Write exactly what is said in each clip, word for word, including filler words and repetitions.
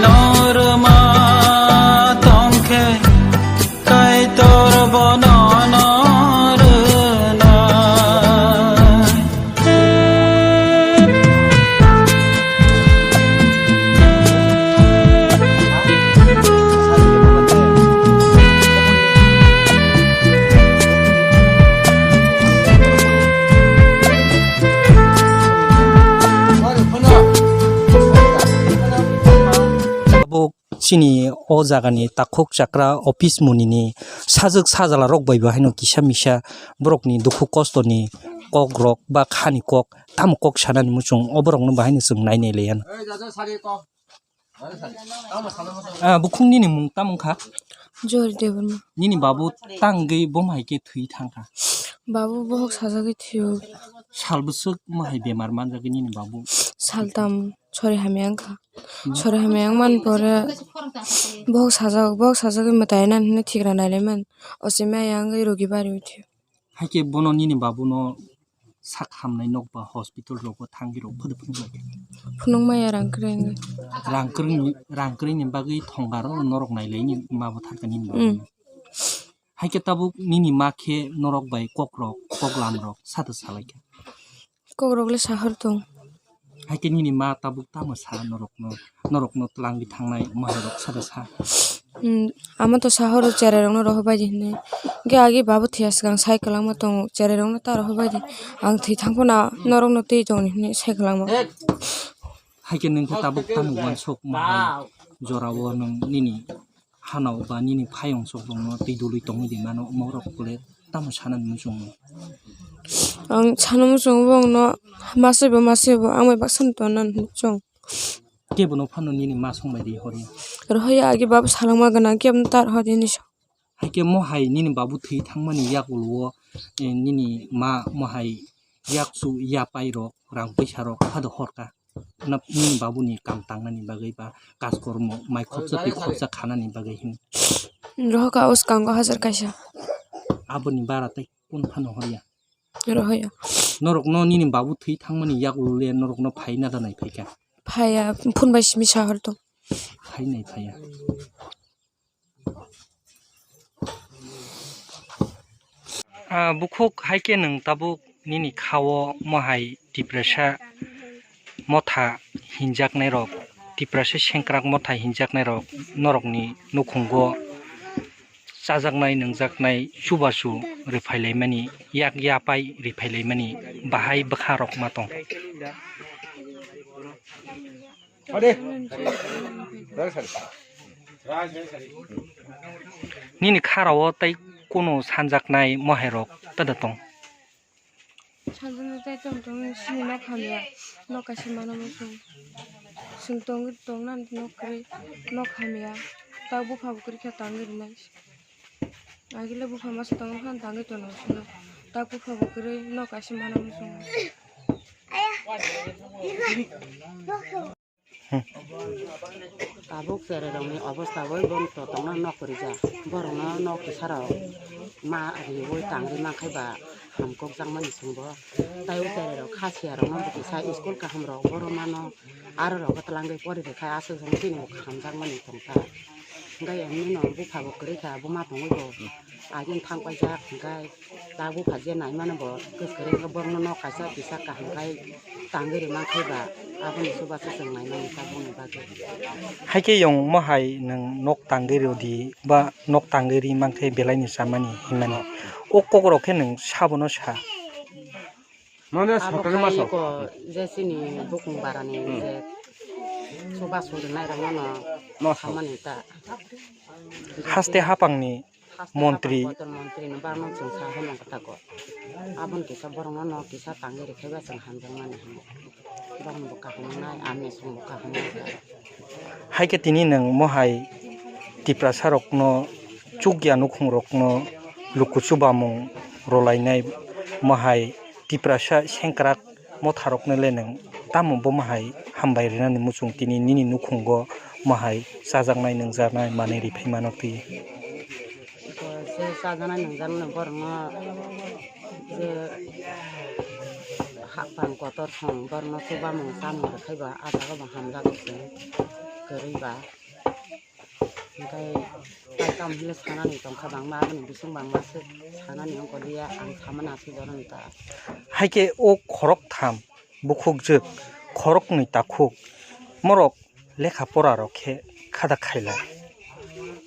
Norma tongkhe Kaitor bono norwnai. Abo chini o jagani takhuk chakra office munini sajwk sajala rok bai bo haino kisa misa borokni dukhu kostoni kok rok ba khani kok tamo kok sanani muchung o borokno bo haino chwng nai nai laiya. Ah, bukhuk nini mung tamo wngkha? Jori Debbarma. Nini babu tangwi bo hai khe thwi thangkha? Babu bohok sajagwi thwio. Sal bwswk mo hai bemar manjagwi nini babu? Saltam sori hamya wngkha. Hmm. Sori hamya wngmani pore bohok sajak, bohok sajagwi mwtai nani hwnwi thigra nailaiman. Ochi maya wngwi rogi bari uthio. Haikhe bono nini babuno sak hamnai nok ba hospital rogo thangwi rok phwdw phunuk lai kha? Phunuk maya rang kwrwi wngwi. Rang kwrwini, rang kwrwini bagwi thongaro norok nailaini ma bo thangkha nini babu. Mm. Haikhe tabuk nini ma khe norok bai kok rok, kok lam rok sada salai kha? Kok rok le sahor tong. Haikhe nini ma tabuk tamo sa norokno, norokno twlangwi thangnai mahairok sada sa? Hmm, ama to sahoro cherai rokno rohor bai di hinwi. Hwnkhe agi babu thwiya swkang sai kwlangma tongo, cherai rokno ta rohor bai di. Ang thwi thang phano norokno twi tongo hinwi sai kwlangma. Haikhe nwng khe tabuk tamo uansuk mahai jorao nwng nini hanao ba nini phayung sok rokno twi dului tongwi di mano, omo rok le tamo sanani muchungo? Ang sana muchungo bo, ang no masai bo, masai bo, ang bai baksa no tonna hinwi chong. Kebo no phano nini ma song bai di hori? Rohor ya, agi babu salangma gwnang, kebo no ta rohor di hinwi chong. Haikhe mo hai nini babu thwi thangmani yagulo o, eh, nini ma mo hai yakchu yapai rok, rang puisa rok phado horka? Na nini babuni kam tangnani bagwi ba kaskormo mai khopsa twi khopsa khanani bagwi hin. Rohor ka o swkango hajar kaisa. Aboni bara tei kun phano horya? Rohor ya. Norokno nini babu thwi thangmani yagulo le norokno phai na da nai phaikha? Phaiya, phone bai simi sahor tong. Phai nai phaiya. Ah, bukhuk, haikhe nwng tabuk nini kha-o mohai Tiprasa motha hinjaknairok, Tiprasa sengkrak motha hinjaknairok norokni nukhungo chajaknai, nwngjaknai, chubachu rwphailaimani, yak yapai rwphailaimani bahai bwkharok ma tong? Nini kharao tei kunu sanjaknai mohairok tada tong? Sanjaknai tei tong tong, sini nok hamya, nok kaisa mana muchung. Chwng tongwi tongna nok kwrwi, nok hamya, ta bupha bo kwrwi khe tangwi rwnai. Agile bupha masa tongo phano tangwi tono sino. Ta bupha bo kwrwi nok kaisa mana muchung. Tabuk cherai rokni obostha bai bon to tongna nok rijak. Borokno nok kisarok ma riwi tangwi mankhe ba hamkok jakmani chwngbo. Tai o cherai rok kha siya rokno bo kisa school kaham rok borok mano aro rok twlangwi pori rwkha aswk chwng chini bo kaham jakmani tongkha. Hwnkhe emni no bupha bo kwrwi kha buma tongwi bo agini thang paijak hwnkhe. Tabuk phaikhe naimano bo kwswrwng khe borokno nok kaisa kisa kaham khai tangwi rwmang khe ba aboni chubachu chwng naimani tabukni bagwi. Haikhe yong mohai nwng nok tangwi rw di ba nok tangwi ri mankhe belaini chamani hinmani. O kokrok khe nwng sabono sa? Mane abo sotongo khe maso. Iko je chini bukung barani je chubachu rwnairokno no samani ta. Haste hapangni montri. Kotor montri ni barno chwng sa hwnwi kwtako. Aboni kisa borokno no kisa tangwi rwkhe ba chwng hamjakmani hinwi. Borokno bo kaham wngnai, ani chwng bo kaham wngnai. Haikhe tini nwng mohai Tiprasa rokno chukya nukhung rokno luku chubamung rwlainai mohai Tiprasa sengkrak motharokno le nwng tamo bomo hai hambai rwnani muchung tini nini nukhungo mohai chajaknai nungjaknai manwi riphaimano twi? Je chajaknai nungjaknai borokno je hakphang kotor song borokno chubamung chamung rwkhaiba ah jaga bo hamjago se. kwrwi ba. Hwnkhe tai tamo hwnle sanani tongkha bangma, aboni bising bangma se sanani wngkha liya, ang sama nasi boroni ta. Hai khe o khorok tham bukhukjwk, khoroknwi takhuk, morok lekha pora rok khe khada khailai.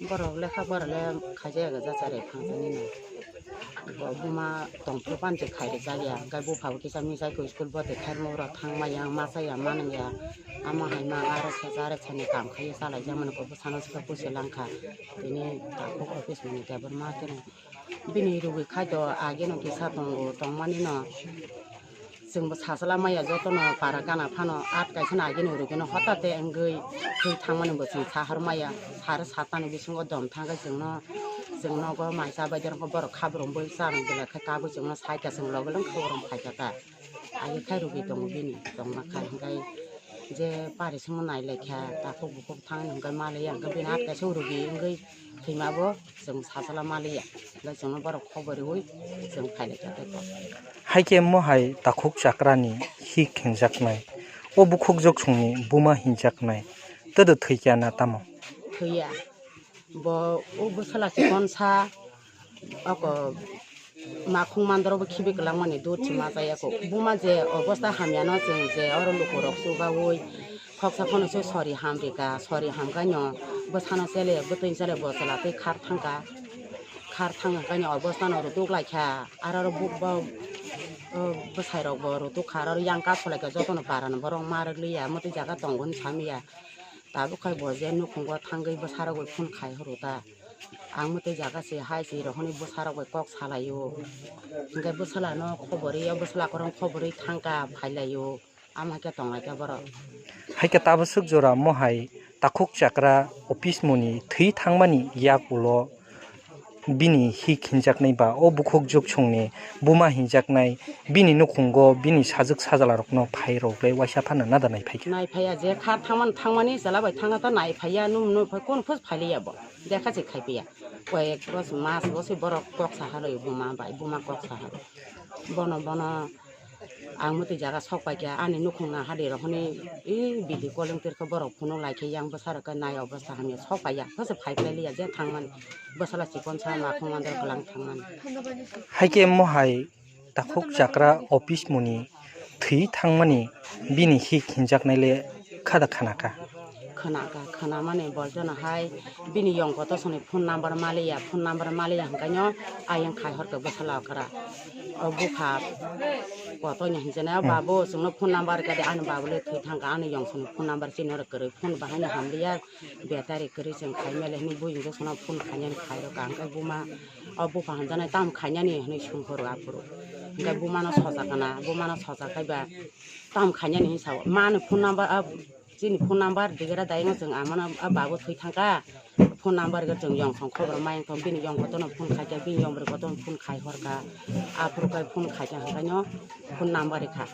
Borok lekha pora le khaijak ya jachari phansa nini. Bo buma tongthok pan je khai rijak ya, hwnkhe bupha bo kisa misa ko school bo de khairma ura thang maya, masa ya manang ya, ama hai ma aro sa jare sani kam khai chalai jak mani ko bwsano swkang pusi langkha, tini takhuk office mani kebor ma khe bini rugwi khai do age no kisa tongo, tongmani no. Chwngbo sachwla maya jotono para gana phano at kaisa no agini urugino hotate wngwi thwi thangmani bo chwng sahar maya, sari satani bisingo dom thangkhe chwngno, chwng nogo mai chabai derokhe borok khabrumwi chana belai khe kabwi chwngno saikha chwng loge lwng khabrumwi phaikha ta. Agi khai rwgwi tongo bini tongma khai hwnkhe je pari songno nailaikha takhuk bukhuk thangni hwnkhe maliya hwnkhe bini at kaisa urugwi wngwi thwima bo. Chwng sachwla maliya, hwnkhe chwngno borok khobor rwui chwng phailai kha tei kok. Hai khe mohai takhuk chakrani hik hinjaknai, o bukhuk joksongni buma hinjaknai, twdw thwikya na tamo? Thwiya. Bo o bwsala chikonsa, oko makhung mandrobo khibi kwlangmani dut se ma chaya kok. Buma je obosta hamyano chwng je oro lukurok chubaui khoksa phano se sori hamrika, sori hamkhaino bwsano chele bwtwi chele bo chwla twi khar thangkha. Khar thang hwnkhaino obostano rutuk laikha, aro oro buk bo, o, bwsairokbo rutuk kha, aro yang kasolaikha jotono parano borok ma rwk liya, mwtwi jaga tongo hwn samiya. Tabuk khai bo je nukhungo thangwi bwsarokbo phone khai horo ta. Ang mwtwi jaga se hai se rohorni bwsarok bai kok salaio. Hwnkhe bwsalano khobor rwi, o bwsala kwrwng khobor rwi thangkha phailaio. Amo hai khe tonglaikha borok. Hai khe tabaswk jora mohai takhuk chakra office moni thwi thangmani yak ulo bini hik hinjaknai ba o bukhuk joksongni buma hinjaknai bini nukhungo bini sajwk sajalarokno phairok bai waisa phano nada naiphai kha. Naiphaiya je khar thangmani thangmani chwla bai thangkha ta naiphaiya num num phai kunu phus phailiya bo. Dekha se khai piya. Koyek bos mas bo se borok kok sa halai buma bai, buma kok sa halai. Bono, bono ang mwtwi jaga sok pai kha, ani nukhung na hadi rok hwnwi, ee, bidi koleng tirkha borok phunuk lai khe yang bwsarok khe nai obosta hamya sok pai ya, bwsa phai phlai liya je thangmani. Bwsala chikon sa nakhung mandar kwlang thangmani. Hai khe mohai takhuk chakra office moni thwi thangmani bini hik hinjaknai le khada khana kha. Khana kha, khana mani boltono hai bini yong koto soni phone number maliya, phone number maliya hwnkhaino ayang khai hor khe bwsala okra. O bupha koto ni hinjana, hmm, babu chwngno phone number kadi ani babu le thwi thangkha ani yong soni phone number chini hor kwrwi phone bahai no hamliya. Betari kwrwi chwng khaimale hwnwi buini bwsano phone khainani khairokha, hwnkhe buma o bupha hwnjanai tamo khainani hwnwi songkhoro aphuru. Hwnkhe bumano sojakna, bumano sojakaiba tamo khainani hwnwi sao. Mani phone number, a, chini phone number digira dayangno chwng amano a babu thwi thangkha. Phone number khe chwng yong song khobor mayang thong, bini yong kotono phone khaikha, bini yong bwrwi kotono phone khai horkha. Aphuru khai phone khaikha hwnkhaino phone number rikha.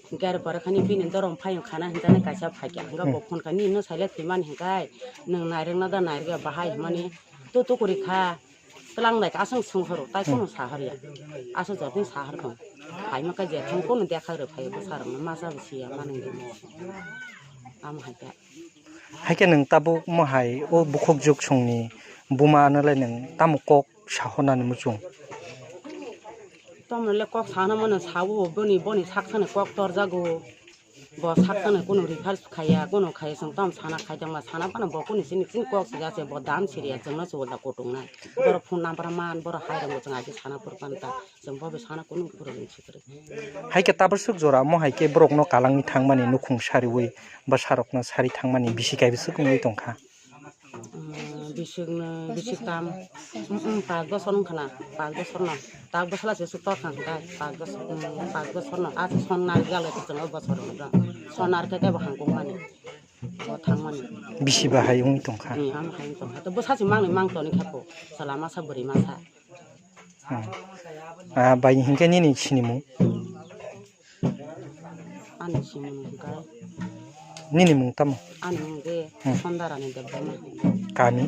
Hwnkhe aro pore khani bini dorom phayung khana hwnjanai kaisa phaikha. Hwnkhe bo phone kha nini no sailai thwimani hwnkhe. Nwng nairwkna da nairwkya bahai hwnmani, tu tu kwrwi kha, twlang dai kha, aswk swng horo, tai kunu sa hor ya. Aswk jotoni sa hor kha. Phaima khe je thang kunu dekha rw phai bwsarokno masa bo siya manwi rw. Amo hai khe. Hai khe nwng tabuk mohai o bukhuk juk songni buma no le nwng tamo kok sa hor nani muchung? Tamo le kok sa hor mano sao, boni, boni sak sani kok torjago. Bo sak sani kunu refer khaiya, kunu khaiya, chwng tamo sana khai tongma sana phano bo kunu chini, chini kok sija se bo dam siriya chwngno se ulta kutung nai. Borok phone number man, borok hai rwngo chwng agi sana phuru phano ta, chwng bo bai sana kunu phuru chwng sikri. Hai khe tabaswk jora mo hai khe borokno kalangwi thangmani nukhung sariwi bwsarokno sari thangmani bisi kaibwswk wngwi tongkha. Umm, bisik no, bisik tam, umm, umm, pas bosor wngkha na, pas bosor no, tak bwsala se su tor kha hwnkhe, pas bosor, umm, pas bosor no, ah, son nar jalai se chwng o bosor wngkha, son nar khe kebo hangkuk mani, bo thang mani. Bisi bahai wngwi tongkha. Umm, amo hai wngwi tongkha, to bwsa se mangni mang toni kha po, chwla masa bwrwi masa. Hmm. Ah, bai hinkhe nini sinimung? Ani simung hinkhe. Nini mung tamo? Ani mung de Hmm. Sondarani Debbarma. Kami?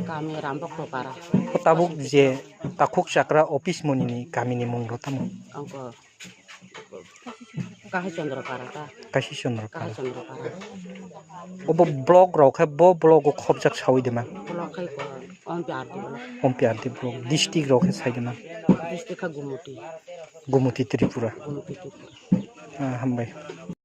Kami Rambokro Para. Ko tabuk je takhuk chakra office monini kamini mung ro tamo? Angko Kahai Chandra Para ta. Kashi Chandra Para. Kahai Chandra Para. Obo block rok khe bo block o khobjak sawi de man. Block khai ko, Ompi R D block. Ompi R D block, district rok khe sai de man. District kha Gumuti. Gumuti Tripura. Gumuti Tripura. Ah, hambai.